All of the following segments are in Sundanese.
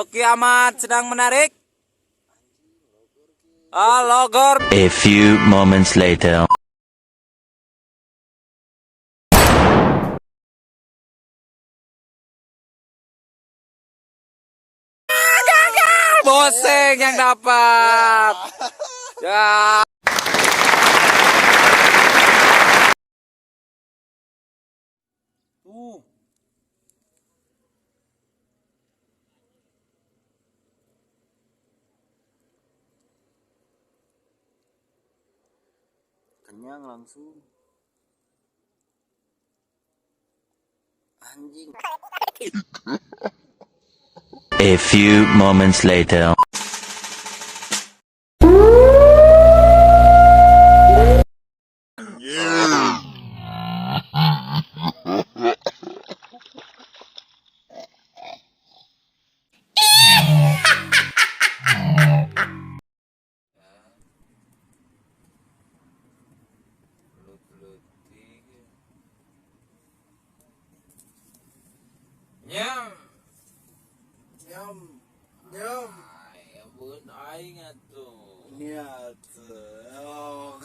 Rocky Ahmad sedang menarik. Ah, logor. A few moments later. Boseng yang dapat. Ya. Tuh. Kenyang langsung. Anjing. A few moments later. Nyam. Nyam. Nyam. Ay, ampun aing atuh. Niat. Oh.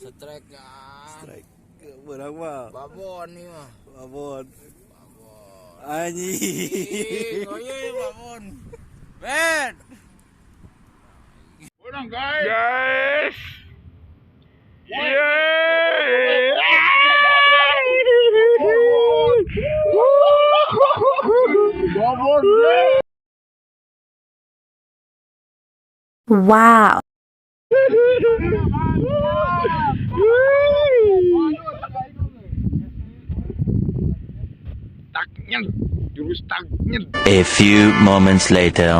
Strike ah. Strike. Berang mah. Babon nih mah. Babon. Babon. Anjing. Ih, oye babon. Ben. Guys. Yeah. Wow. Taknya, jurus taknya. A few moments later.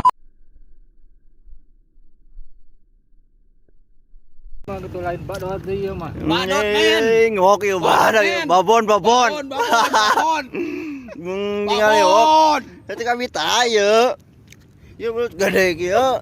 Badot men. Ngok yuk badot yuk. Babon babon. Babon, babon, babon. Tinggal yuk. Babon. Nanti kami tayo. Yuk belut gede kieu.